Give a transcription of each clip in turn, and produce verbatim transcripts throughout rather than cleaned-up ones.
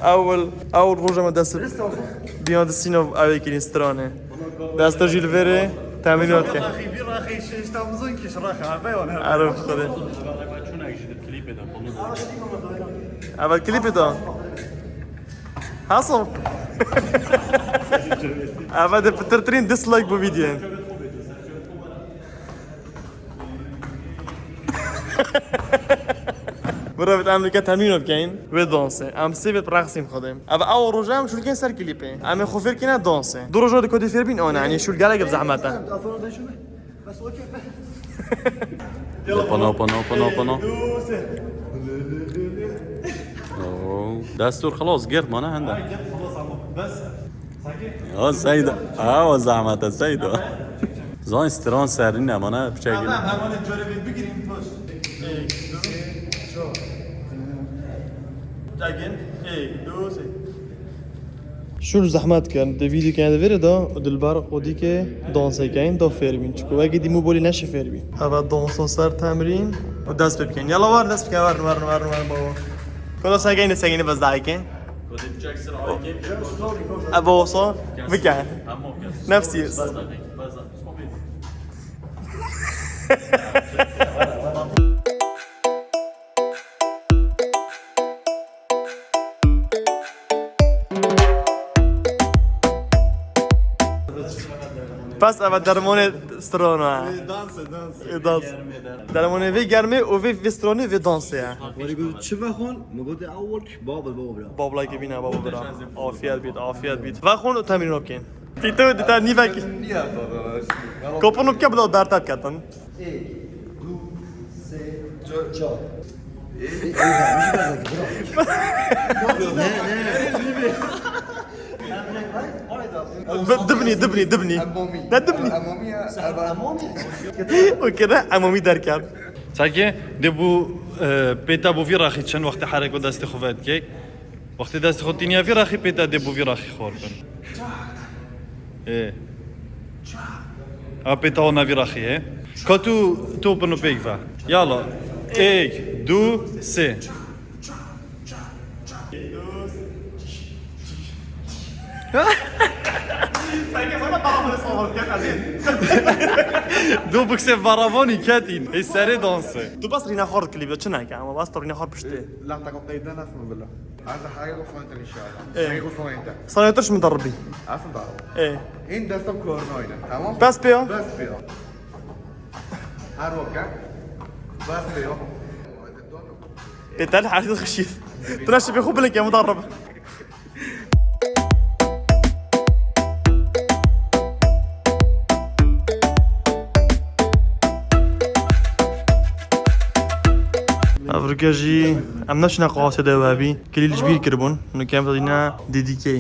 Ewil, ewil roja me dest behind the scene of ew ê kirîn stranê. Dest ji li vêrê temrînat ke. Vî raxî, vî raxî şêştamizon kî ji raxî, ha, be wan her. Ero xwedê. Evel klîpê de. Hasan. Eve de pitirtirîn dislike bu videoyê. Bira, em dike temrîn bikeyin. Wê dansê. Em sê vê rexsîm xwedê. Ev ew roja em şûl kên ser klîpê. Em ê xwe fêr kine dansê. Du roja di ku dê fêr bîn, ana, yanî şûl gelek bi zehmet e. Pana, pana, pana, pana. Oo, destûr xelas, gert mane hende. Ya Seydo, awa zehmet e Seydo. Zan stran serî ne mane, piçekî ne. Hemen, hemen görevini bigireyim, boş. Êk, du, sê, çar. Çekin, êk, du, sê. Şûl zehmet kirin. Di vîdyoyê de vêrê de û dilber xwedî ke dansê keyin da fêr bîn. Çiku wekî dî mobilî neşe fêr bîn. Eve dansa ser temrîn û dest pê bikin. Yala war dest bikin. Werin, werin, werin, werin, baba. Kolo segeyne, segeyne bez dayke. Eve olsa bike. Nefsiz. Pes eve dermonê strona. Dans, dans. E, dans. Dermonê vê germê û vê, vê stronê vê dansê ye. Weri got çi vexon? Mi got ewil ki babel baba bira. Babla ki bîne baba bira. Afiyet bît, afiyet bît. Vexon û temrîn okên. Tîto dita nîvek. Kopun û ke bila berta ketin. Êk, du, sê, çar. Ê, ê, vermiş bezek, bira. Ne, ne. Bi-, dibnî, dibnî, dibnî. Emomî. Ne dibnî? Emomî ya, emomî. O kere emomî derken. Sanki de bu, e, pêta bu vî raxî çend wextê hereko destê xwe vedikek. Wextê destê xwe tîniya vî raxî pêta dê bo vî raxî xor bin. Ê. A pêta wana vî raxî ye. Ka tu, tu bin û pêk ve. Yala. Êk, du, sê. Du biksê baravanî ketîn. Ê serê danse. Tu bas rîna xor klîp de çi neke ama bas tu rîna xor piştê. Laqta ko qeyde nasıl bila? Ez heqîqo fonte inşallah. Ê. Heqîqo fonte. Sana yatırış mı darbi? Aslında. Ê. Hîn destem korna oyna, tamam? Bes pê ya. Bes pê ya. Her waka. Bes pê ya. Pêtel her şey xişî. Tura şibê xo bilek ya mudarrib. Evrike jî em neşine qasê de webî. Kilî li ji bîr kiribûn. Nuke em dîne D D K.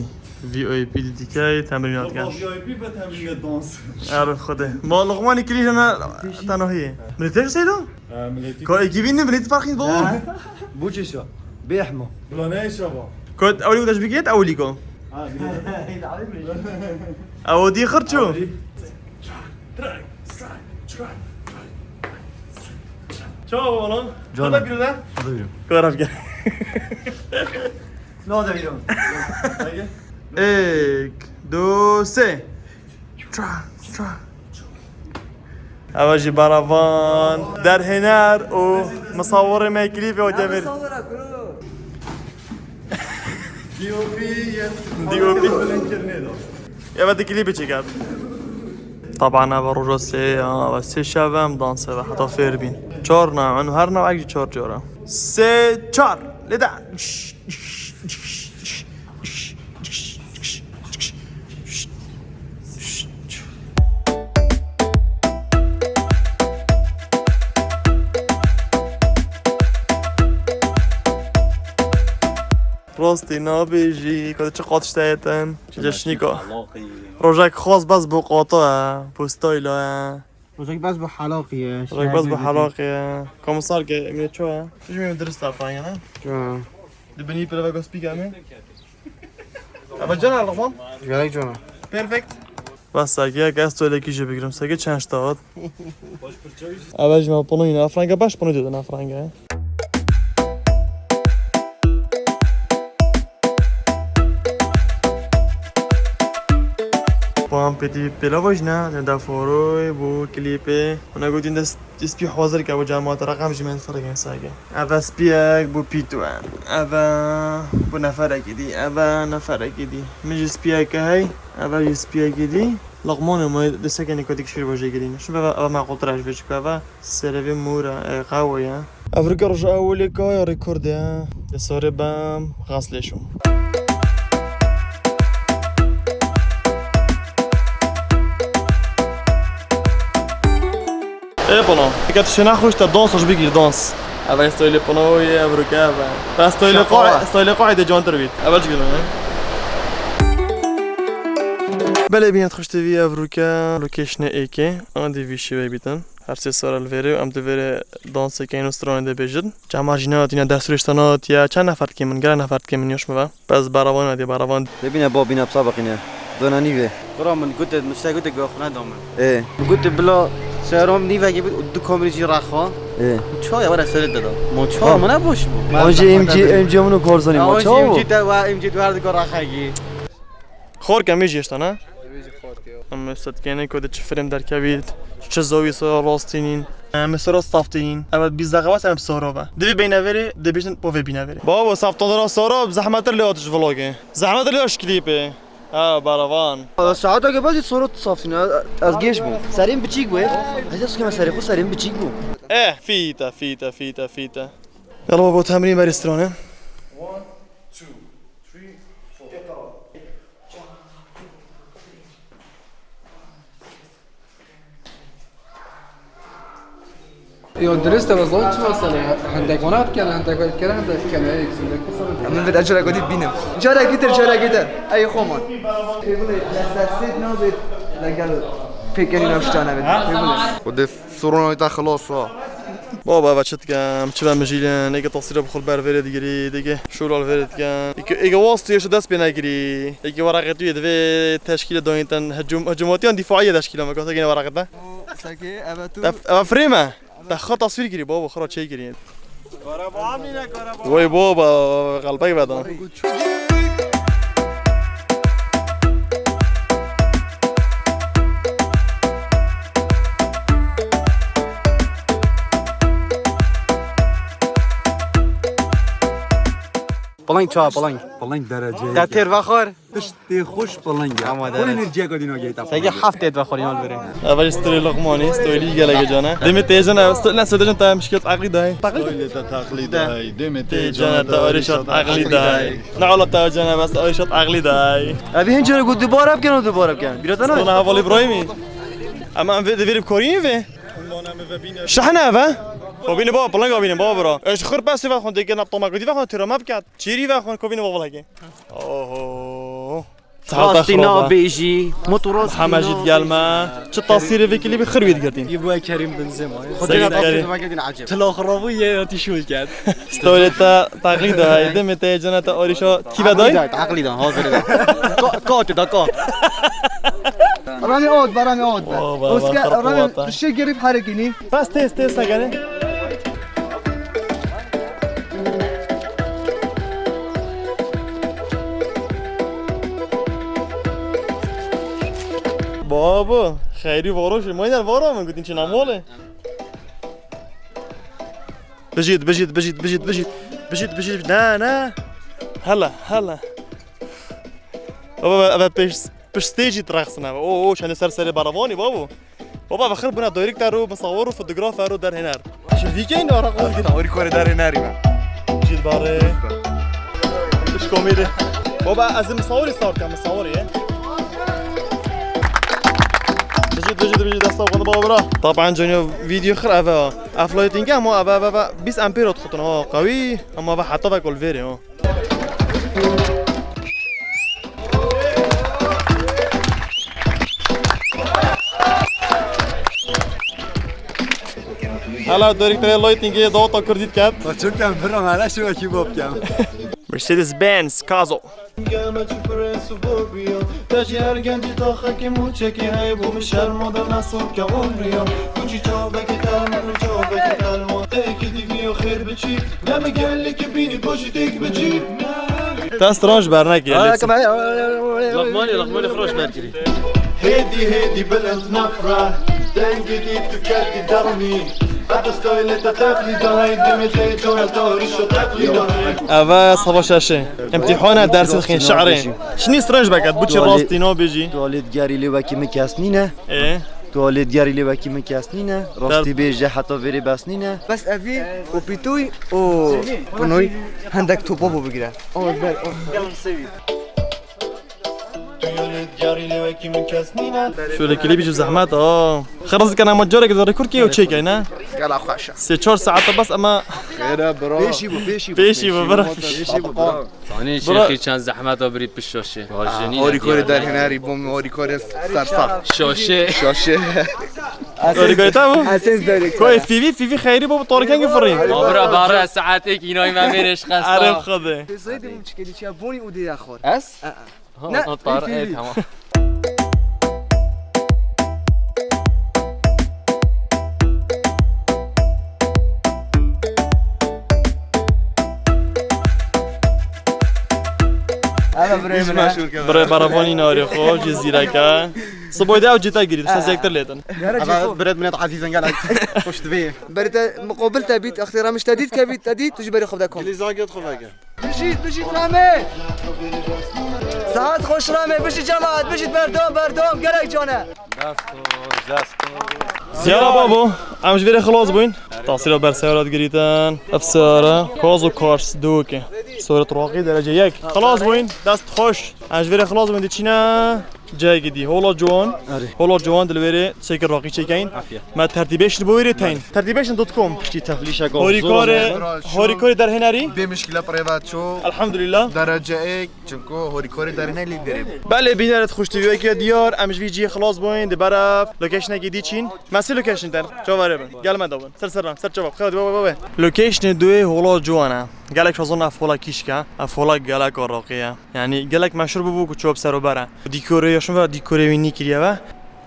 V I P D D K temrînat dikin. V I P ve temrînat dans. Er xwedê. Ma Luqmanî kilî jana tenahî. Milîtê seydo? Ha, milîtî. Ka ekîbî ne milîtî parkî bo? Ha. Bu çi şo? Bêhmo. Bila ne şaba. Kot ewlî ku dej bigêt ewlî ko. Ha, bigêt. Ew dî xirçû. Çawa oğlum? Canım. Hadi bir lan. Hadi bir. Kara bir. Ne oldu bir? Êk, du, sê. Tra, tra. Eva jî baravan, derhêner û misawirê me klîpê Oydemir. D O P. Eva de klîpê çêkir. Taban eva roja sê ya, eva sê şev em danse ve heta fêr bîn. Çar na, her nawek jî çar cara. Sê, çar. Lê de. Rastî nabêjî, ka çi qat tişt heye ten. Ceşnîka. Rojek xas bes bo qata ye, bo stayla ye. Rojek bes bo helaqî ye. Rojek bes bo helaqî ye. Komisar ke, emine ço ye? Tu jî me dirist afranya ne? Ço. Di binî pire ve gospî ke me? Eva cana Luqman? Gerek cana. Perfect. Bes seke, ez tu elekî jî bigirim. Seke çend ştavat. Eva jî me panoyî ne afranga, baş panoyî de ne afranga. Em pêtî pêlava jî ne, ne da foroy bû klîpê. Hûn e gotin dest spî hazir ke bo cemaat reqem ji me ferqên sage. Eve spiyek bû pîtû e. Eve bû neferekî dî. Eve neferekî dî. Min jî spiyek hey. Eve jî spiyekî dî. Loqmanê me de sekenê kotik şîr bo jê girîne. Şu eve, eve me qultira ji vê çiko eve. Serevê mûra, e, qawê ye. Evrika roja ewilê ka ya rêkordê ye. Li sorê bem, xas lê şûm. Ê polo, eke tu şêna xweş te dans hoş bigir dans. Eve stoylê polo ye, evrika eve. Ben stoylê qo-, stoylê qoy de cantir bît. Eve çi gülün, he? Belê bînet xweş T V evrika, location ê êkê. An dî vî şîvê bîtin. Her sê sor li vêrê û em di vêrê dansê keyin û stranê dê bêjin. Çema jî nehatiye, dest rêşta nehatiye, çend nefer dikê min, gelek nefer dikê min, yoş mi ve? Bes beravan hatiye, beravan. Bibîne babîne, bsa biqîne. Dona nîvê. Kura min gote, min se gote, gox ne da min. Ê. Gote bila serom nîvekê bit û du kamerî jî rexa. Ê. Çawa were serê de da. Ma çawa min ne boş bû. An jî em jî, em jî min û Karzanî ma çawa bû? Em jî te wa, em jî tu her dika rexekî. Xorke min jî hêşta ne? Em ê sedkênê ku di çi film derkevît, çi zawî sora rastînîn. Em ê sora saftînîn. Evet, bîst deqe bas em sora be. Divê beyne verê, dibêjin po vê bîne verê. Baba, saftan ra sora zehmetir lê atiş vlogê. Zehmetir lê aş klîpê. Ha, baravan. Saeta ke bazî sora saftîn. Ez geç bûm. Serên biçîk bû. Ez ez keme serê xwe serên biçîk bû. Eh, fîte, fîte, fîte, fîte. Yalla baba, temrîn berê strane. Yo, dirist e, zor çi mesele ya? Hendek wana dikene, hendek wana dikene, hendek dikene, ey, zindek mesele. Min vê de cara godî bînim. Cara gitir, cara gitir. Ey, xo man. Pê bile, lezzetsiz nabit, legel pêkenî navştane bit. Pê bile. Xwedê sorunê te xilas ha. Baba, eve çi dikem, çi ve mijîlin, êke tasîra bi xwe li ber vêrê digirî, dêke şola li vêrê dikin. Êke, êke wastiyê şu dest pê nekirî. Êke weraqê tu yê divê teşkîle dayîn ten hecûm-, hecûmatiyan dîfaiyê teşkîle me, kasa gene weraqê te. Sekê, eve tu. Eve, eve firê me. Te xwe tasvîr kirî, baba, xwe çê kirî. Karabağ mı yine karabağ? Vay baba, qelpek veda. Piling çawa, piling? Piling dereceye. Te têr vexwar? Tiştê xweş piling e. Ama xwe dere. Enerjiyeka dîna geyta. Sege heft têt vexwar yan verê. Eve jî stoylê Loqmanî, stoylî geleke can e. Demê têjin ev, sto-, ne, stoylê jin te mişkil eqlî day. Stoylê te teqlî day. Demê têjin te arîşat eqlî day. Ne ala te can ev, arîşat eqlî day. Ev hin cara ku dubare bikin û dubare bikin. Bîra te ne? Stona heval Îbrahîmî. Ama em vê, divê bi korî vê. Şahne eve. Bobîne baba, pilinga bîne baba bira. Ez xir pesê ve xwendê ke nap toma kudî ve xwendê tira me bikat. Çêrî ve xwendê kovîne baba leke. Oho. Rastî nabêjî. Motor rastî. Heme jî digel me. Çi tasîrê vê klîbê xir wî digirtîn. Îbûye Kerîm Benzema. Xwedê tasîrê vekirîn ecêb. Tila xirabû ye ya tîşûl kerd. Stoylê te teqlîd e, demê te cene te arîşa kî ve day? Teqlîd e, hazir e. Ka, ka te da ka. Rami ot, barami ot. Oska, rami, tişe girip harekini. Bas tez tez sagane. Babo, xeyrî varo şi, mayner varo min gotin çi namole. Bijît, bijît, bijît, bijît, bijît. Bijît, bijît, ne, ne. Hele, hele. Baba, eve pêş Piştê jî direqsine. Oo, oo, çendê ser serê baravanî babo. Baba, vexir bûne dayrekter û misawir û fotografer û derhêner. Ji vî keyî ara qol gir. Orî korê derhênerî me. Cîl barê. Iş komîdî. Baba, ez ê misawirî sar kem, misawirî ye. Bijî, bijî, bijî, desta xwe baba bira. Taban canyo video xir eve ha. Ev lighting ama eve, eve, eve bîst ampere dixutin ha. Qewî, ama eve heta ve kol verê ha. Hala direktörê lightingê daweta kurdî diket. Çikim, biram, hala şive kî bab kem. Mercedes Benz Kazo. Gel me çi firê subor biya. Te jî her gencî taxekî mûçekî heye bû min şerma de me sor ke umriya. Kuçî çavekî te min û çavekî te li wan. Êkî dî viya xêr biçî. Ne min gelekî bînî, bajî têk biçî. Te stran ji ber nekiriye. Lexmanê, lexmanê xwe ji ber kirî. Hêdî hêdî bilind nefre, dengê dî tu ketî dexmî. Heta stoylê te teflî dahayî, demê te cora te rîşo teflî dahayî. Eve sava şeşê. Emtîhana dersê dixîn şe'rê. Şinî strange beket, bu çi rastî nabêjî. Tu alê digerî lê wekî min kes nîne. Ê? Tu alê digerî lê wekî min kes nîne. Rastî bêje heta vêrê bes nîne. Bes evî û pîtûy û pinoy hendek topa bû bigire. Ber, ber. Şöyle klîbî jî zehmet a. Xeraz dikene ama careke de rekord kê û çêkey ne? Gela xweş e. Sê çar saete bes ama. Xêre bira. Pêşî bû, pêşî bû. Pêşî bû, bira. Pêşî bû, bira. Zanî şêxî çend zehmet a birî pişt şaşê. Harîkorê derhênerî bûm, harîkorê sersax. Şaşê. Şaşê. Harîkorê te bû? Esas derê. Koyê fîvî, fîvî xeyrî bû, bi tarîkengî firî. Ma bira, bare saetêk înay me mêrê ji xesta. Erê xwedê. Zeyde bûm çikê dî çiya bonî û dê ya xwar. Ez? Ne, Tara, e, tamam. Birê beravanî narê xwe, cizîreke. Siboy de ew cî te girî, dişte zêktir lêtin. Eve birêt minêt ezîzên gelek xweş divê. Berê te miqobil te bît, extê remiş te dît, kevît te dît, tu jî berê xwe de kom. Gilî zagêt xwe veke. Bijît, bijît Ramê! Saet xweş Ramê, bijît cemaat, bijît berdom, berdom, gelek can e. Dest xweş, dest xweş. Siyara babo, em ji vê re xilas bûyn. Tasîra ber seyara digirîtin. Ev seyara, kaz û kars, duwekê. Soret Roqî derece yek. Xilas bûyn, dest xweş. Em ji vê re xilas bûyn, diçîne. Cihekî dî. Hola Ciwan. Erê. Hola Ciwan di li wê rê çêkir raqî çêkeyn. Afiye. Me tertîbêşin bo wê rê teyn. Tertîbêşin dot com. Piştî teflîşek Horîkarê, horîkarê derhênerî. Bê mişkîle pirê ve çû. Elhamdulillah. Derece êk. Çunku horîkarê derhênerî lîderê bû. Belê bînerê xweş tî weke diyar. Em ji vî cihê xilas bûyn. Di ber ev locationekî dî çîn. Me sê location ten. Çaverê bin. Gel me da bin. Ser ser ran. Ser çavab. Xewa di baba baba. Locationê duyê Hola Ciwan e. Gelek şazon ev hola kîşk e. Ev hola gelek araqî ye. Yanî gelek meşhur bûbû ku çû bi ser û ber e. Dîkorê ya şûn ve dîkorê wî nîkiriye ve.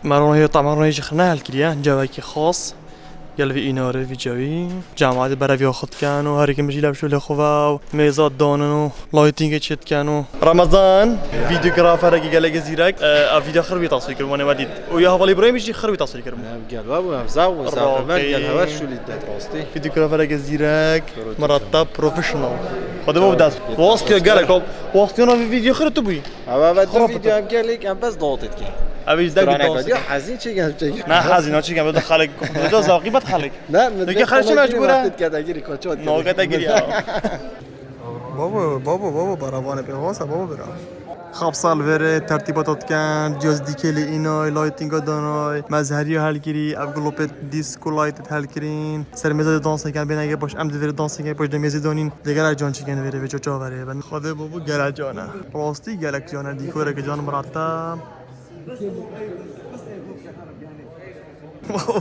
Meron hê tam meron hê jî xirne hel kiriye. Cewekî xas. Gel vî înarê vî cewî. Cemaatê berev ya xwe dikin û her yekê mijî lev şûlê xwe ve û mêza danin û lightingê çê dikin û. Ramazan, videograferekî gelekî zîrek. E, ev video xir wî taswîr kir, wanê we dît. Û ya hevalî Îbrahîmî jî xir wî taswîr kir. Ev gel ve bû, ev zaf, zaf, ev gel hewe şûlî det rastî. Videografereke zîrek, miretta, professional. Xwedê bo bi dest. Wastiya gelek, o, wastiyana vî video xir tu bûyî. Ev, ev, ev, video ev gelek, em bes dawetê dikin. Ev î dek dawet. Ya hezî çêkin, çêkin. Ne hezî, ne çêkin, bi xelek, bi zaqî bet xelek. Ne, min dike xelek çi mecbûr e? Wextê dike te girî, koçot. Nokete girî ya. Babo, babo, babo, baravanê pê xasa, babo bira. Xapsal vere tertîbata dikin, cihaz dîkê lê înay, lightinga danay, mezheriya helkirî, ev glopê disco lighted helkirîn. Ser mêze de dansê ken bênege baş, em di vere dansê ken baş de mêzê danîn. Digere can çikin vere ve çoça vere ben. Xwedê babo gere can e. Rastî gelek can e, dîkoreke can mirata.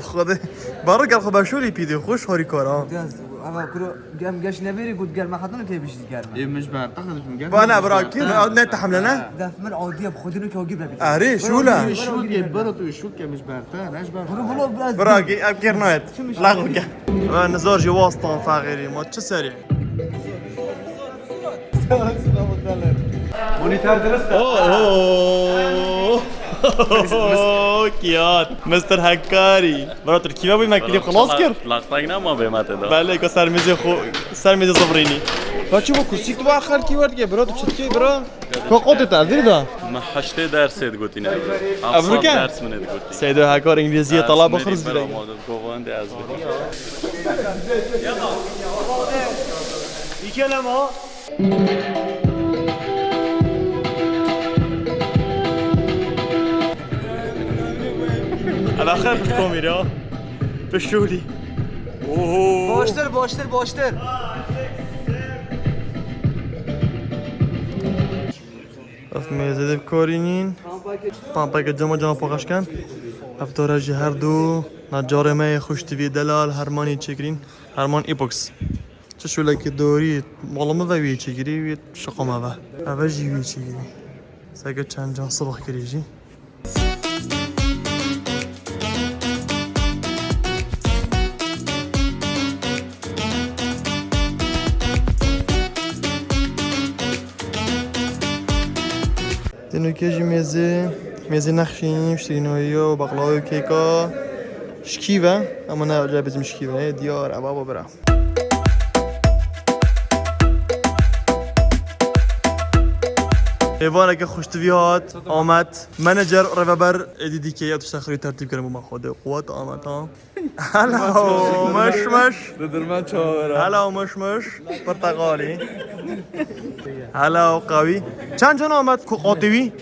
Xwedê. Barê gel xwe beşolî pîdê xweş harîkar ha. Ama kuro gem geç nevêrî got gel me xatun ke bişî gel me. Ê min ji ber taxin min gel. Bana bırakayım, ne tahmle ne? Def min adiye bi xwedî ke o gibi. Arê şula. Şul ke bero tu şul ke min ji ber ta, ne ji ber. Kuro bolo biraz. Bırak, ev kernayet. Lağ ke. Ben nizar ji wastan faqiri ma çi seri. Monîter dirist e. Oho! Kiyat. Mister Hekkarî. Bira Tirkî ve bû me klîp xilas kir. Laqtayk ne ma bê me te da. Belê ku ser mêzê xo, ser mêzê zivrînî. Ka çi bu kursîk tu ba xelkî werdike bira tu çitkê bira. Ka qotê te vîr da. Me heştê dersê digotîne. Evruke? Ders min digotî. Seydo Hekkar îngilîzîye tala bixir zîre. Govende ez bû. Îkelema. Ela xer komî ya. Pişûlî. Oho. Baştir, baştir, baştir. Ev mêzê de bikarînîn. Pampeke cema cema paqaşken. Ev dore ji her du nacarê me yê xweş T V delal Hermanî çêkirîn. Herman Epox. Çi şûlekî dorî, mala min ve wî çêkirî, wî şiqo me ve. Eve jî wî çêkirî. Seke çend can sibix kirî jî. Tenokê jî mêzê. Mêzê nexşîn, şirînoyî û baqlawê û kêka şikî ve. Ama ne, acayip bizim şikî ve. Diyar e, baba bira. Mêvaneke xweştivî hat, Amet. Menajer, rêveber, êdî dîkê ya tişta xirî tertîb kirin bo me Xwedê. Quwet Amet ha. Hello, meş meş. Didirmen çawa vera. Hello, meş meş. Porteqalî. Hello, qawî. Çend can Amet ku qatî wî?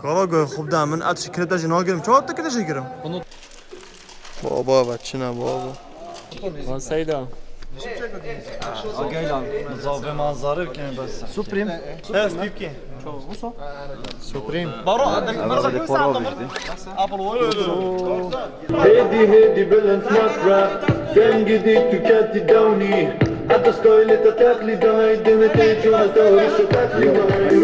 Kara go, xub da min at şikre te jî nagirim. Çawa te kete jî girim? Baba, baba, çina baba. Lan Seyda. Ageylan, mizavê manzarê bikene bes. Supreme. He, Steve ki. Supreme. Baro, Apple. Hêdî hêdî bilind makra, dengidî tu ketî dewnî. Heta stoylê te teqlîdayê, demê te cona te hurişo teqlîdayê.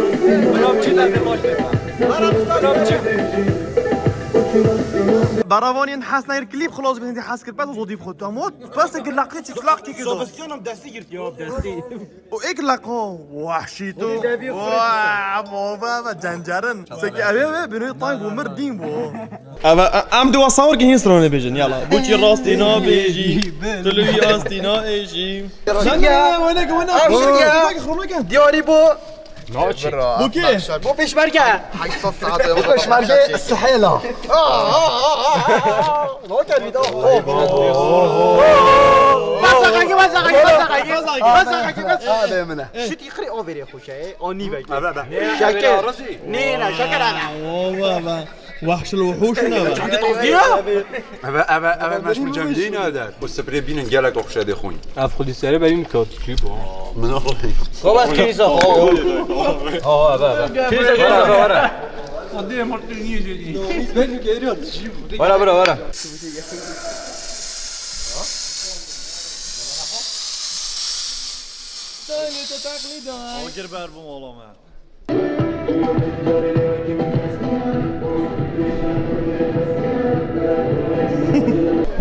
Beravaniyên hez nayir klîp xilas bitin, hez kir, pes zodî bi xwe. Tamam, pes kir laqê çik laqê kir. Sobisyonum destî girt ya, destî. O ek laqo wahşî tu. Wa, baba, baba, cencerin. Seki eve ve binu tay bu mir din bu. Eve, em dua sawir ki hins rone bejin, yala. Bu ki rastî na beji. Tulu yastî na eji. Lan ya, wene ki, wene. Bak, xurma ki. Diyarî bu. Naçî. Bu ki? Bu pêşmerge. Heşt sed saat. Bu pêşmerge sihêla. Nakerî da. Basa kaki, basa kaki, basa kaki, basa kaki, basa kaki, basa. Hadi emine. Şit yıkırı o veriyor hoşa, e, o niye bekliyor? Şeker. Ne, ne, şeker ana. Valla be. Vahşil vuhuşun ama. Çanta taziye. Eve, eve, eve meşmi cemdî nader. Bu sprê bînin gelek oxşe dê xwîn. Ev xwedî serê berî min kat çî bû. Min oxşe. Baba, kîsa xo. Ha, eve, eve. Kîsa xo. Were, were. Hadi, mortu niye dedi? Were, were, were. Agir ber bû oğlum ya.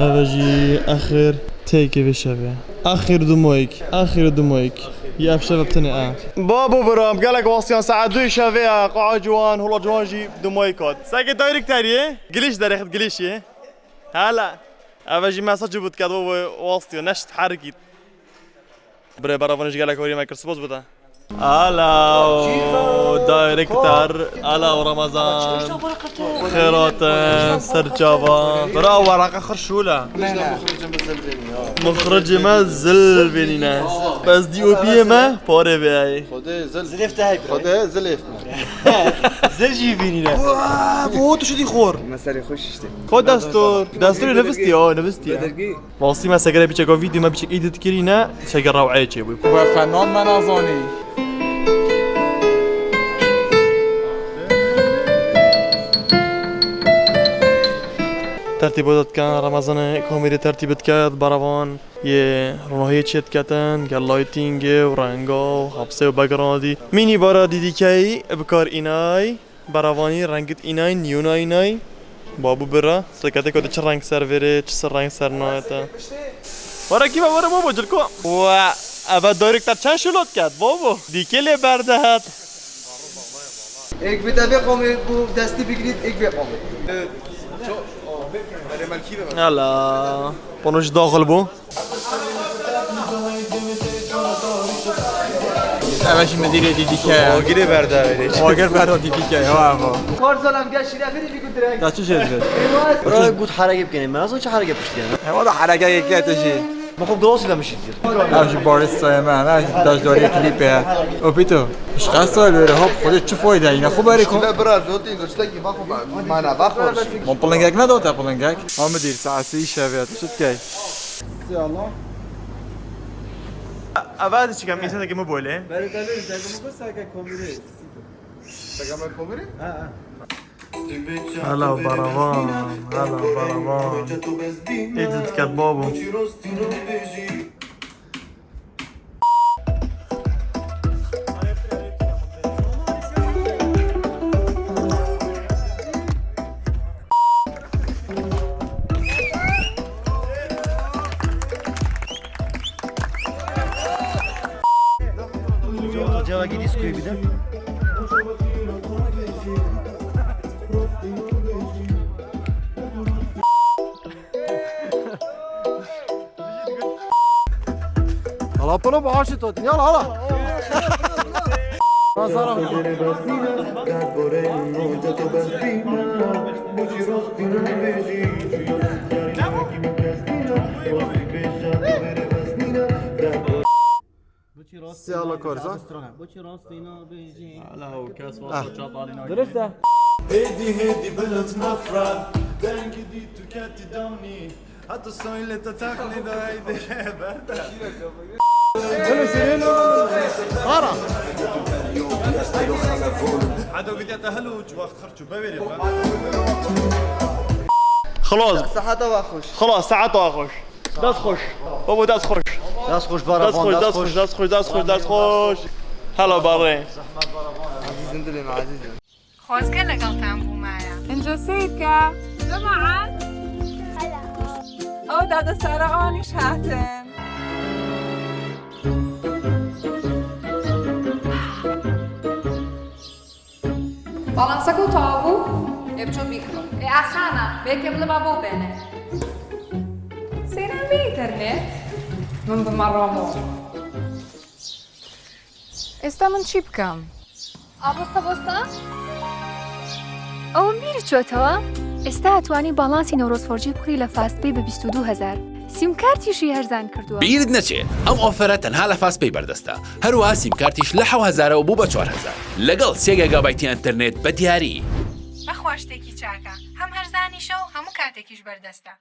Eve jî axir têkê vê şevê. Axir dumoyk, axir dumoyk. Yê ev şev tine e. Babo biram, gelek wastiyan saet duyê şevê e, qaa ciwan, hula ciwan jî dumoyk hat. Seke dayrik teriyê, giliş derexit gilişê. Hala. Eve jî mesaj bû diket, babo wastiyo, neşt herikît. Birê beravanê ji gelek horî me kir, spas bide. Alo, direktor, alo Ramazan. Xêratin, serçava. Bira, waraqa xir şûle. Muxricê me zil vênîne. Bes D O P'yê me parê vê. Xwedê zil. Zilêf te heyb. Xwedê zilêf me. Zil jî vînîne. Wa, bo tu şidî xor. Meselê xweş işte. Ko destur? Desturê nivistî, o nivistî. Bedirgî. Wastî me segere biçeka vîdeo me biçek edit kirîne, şeke reweyê çêbû. We fenan me nazanî. Tertîba dikin, Remezanê komîrê tertîb dike, beravan yê ronahiyê çê diketin, gel lightingê û renga û hepsê û backgroundî. Mînî bara dîdîkeyî bi kar înay. Beravanî rengit înay, niyona înay. Babû bira, sekete ku çi reng ser vêrê, çi ser reng ser nayete. Were kî ve were babo cilko. Wa, eve direktor çend şilot ket, babo. Dîkê lê berdehet. Ek bi devê qomê bu destî bigirît, ek bi qomê. Hala. Pano ji daxil bû. Eve jî midirê dîdîke ye. Agirê berda wêrê. Agir berda dîdîke ye, wa, wa. Kar zalam gel şîrevîrî bî ku direk. Ya çi jê dibêt? Bira got herege bikene, me nazan çi herege pişt kene. Hewa da herege yeke te jî. Me xwe glasî de mişît kir. Ev jî barîstayê me, ev jî beşdarî klîpê ye. Opîto, ji qesta li wêre hop, xwedê çi fayde yine? Xwe berê kon. Bira zotî, zotî ki va xwe ba-, mana va xwe. Min pilingek nedo te pilingek? Ha midîr, saet sê şevê, tu çi dikey? Sê Allah. Ava diçikem, însanekî min bolê. Berê te vê, te min bes seke komîrê. Seke me komîrê? Ha, ha. Hala baravan, hala baravan. Ê diket babo. Cevagî dîskoyê bide. Kapını bağışı tutun. Yala hala. Nazara. Siyah la korza. Boçî rastî nabêjî. Hala o kes Ah. Wasa çatalî nagî. Dirist e. Hêdî hêdî bilind mefren. Dengî dî tu ketî damnî. Heta soyletin teqlîda heydi. Ara. Hado gidiyete helu çi wext xirçû beverê. Xelas. Seheta we xweş. Xelas, seheta we xweş. Dest xweş. Babo, dest xweş. Dest xweş, Dest baravan, xweş, dest xweş, dest xweş, dest xweş, dest xweş. Hela barê. Ezîzin dilê me, ezîzin. Xwezge legeltan bûmaye. Ince seyirke. Cemaat. Ew dade Sara anîş hatin. Balanseko tawa bû, ê biço bîkiro. Ê asana, bê kê bila babo bêne. Seyran bê internet. Min bi me ramo. Êsta min çî bikim? Abosta bosta? Ew min bîr çû, ew tewa? Êsta etwanî balansî Newroz four G bikirî li Fastpay bi bîst û du hezar. Sîmkartî jî herzan kiriye. Bîrit neçe, ev ofere tenha li Fastpay berdest e. Her wiha sîmkartîş li hew hezar û bû bi çar hezar. Legel sê gigabaytî înternet bi diyarî. Bexwe, tiştekî çak e. Hem herzanîş e û hemû kartekî jî berdest e.